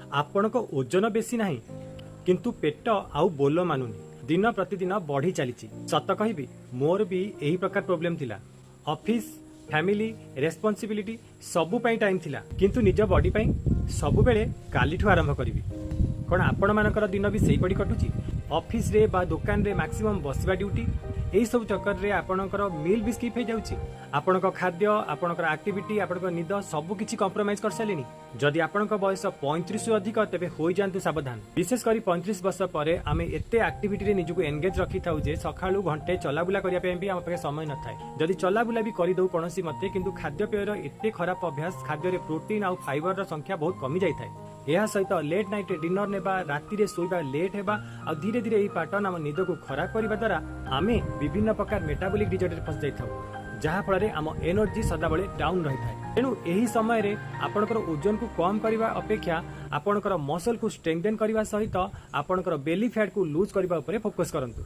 ଆପଣଙ୍କ ଓଜନ ବେଶୀ ନାହିଁ, କିନ୍ତୁ ପେଟ ଆଉ ବୋଲ ମାନୁନି, ଦିନ ପ୍ରତିଦିନ ବଢି ଚାଲିଛି। ସତ କହିବି, ମୋର ବି ଏହି ପ୍ରକାର ପ୍ରୋବ୍ଲେମ ଥିଲା। ଅଫିସ, ଫ୍ୟାମିଲି, ରେସ୍ପନ୍ସିବିଲିଟି ସବୁ ପାଇଁ ଟାଇମ୍ ଥିଲା, କିନ୍ତୁ ନିଜ ବଡି ପାଇଁ ସବୁବେଳେ କାଲିଠୁ ଆରମ୍ଭ କରିବି। କ'ଣ ଆପଣମାନଙ୍କର ଦିନ ବି ସେଇପରି କଟୁଛି? ଅଫିସରେ ବା ଦୋକାନରେ ମାକ୍ସିମମ୍ ବସିବା ଡ୍ୟୁଟି, ଏଇସବୁ ଚକ୍କରରେ ଆପଣଙ୍କର ମିଲ୍ ବି ସ୍କିପ୍ ହେଇଯାଉଛି। ଆପଣଙ୍କ ଖାଦ୍ୟ, ଆପଣଙ୍କର ଆକ୍ଟିଭିଟି, ଆପଣଙ୍କ ନିଦ ସବୁ କିଛି କମ୍ପ୍ରମାଇଜ କରିସାରିଲେଣି। ଯଦି ଆପଣଙ୍କ ବୟସ 35ରୁ ଅଧିକ, ତେବେ ହୋଇଯାଆନ୍ତୁ ସାବଧାନ। ବିଶେଷ କରି 35 ବର୍ଷ ପରେ ଆମେ ଏତେ ଆକ୍ଟିଭିଟିରେ ନିଜକୁ ଏନଗେଜ ରଖିଥାଉ ଯେ ସକାଳୁ ଘଣ୍ଟେ ଚଲାବୁଲା କରିବା ପାଇଁ ବି ଆମ ପାଖରେ ସମୟ ନଥାଏ। ଯଦି ଚଲାବୁଲା ବି କରିଦଉ କୌଣସି ମତେ, କିନ୍ତୁ ଖାଦ୍ୟପେୟର ଏତେ ଖରାପ ଅଭ୍ୟାସ, ଖାଦ୍ୟରେ ପ୍ରୋଟିନ୍ ଆଉ ଫାଇବରର ସଂଖ୍ୟା ବହୁତ କମି ଯାଇଥାଏ। ଏହା ସହିତ ଲେଟ୍ ନାଇଟ୍ରେ ଡିନର ନେବା, ରାତିରେ ଶୋଇବା ଲେଟ୍ ହେବା ଆଉ ଧୀରେ ଧୀରେ ଏହି ପାଟର୍ନ ଆମ ନିଦକୁ ଖରାପ କରିବା ଦ୍ୱାରା ଆମେ ବିଭିନ୍ନ ପ୍ରକାର ମେଟାବୋଲିକ ଡିଜର୍ଡରରେ ଫସି ଯାଇଥାଉ, ଯାହାଫଳରେ ଆମ ଏନର୍ଜି ସଦାବେଳେ ଡାଉନ୍ ରହିଥାଏ। ତେଣୁ ଏହି ସମୟରେ ଆପଣଙ୍କର ଓଜନକୁ କମ୍ କରିବା ଅପେକ୍ଷା ଆପଣଙ୍କର ମସଲକୁ ଷ୍ଟ୍ରେଙ୍ଗଦେନ୍ କରିବା ସହିତ ଆପଣଙ୍କର ବେଲି ଫ୍ୟାଟକୁ ଲୁଜ୍ କରିବା ଉପରେ ଫୋକସ୍ କରନ୍ତୁ।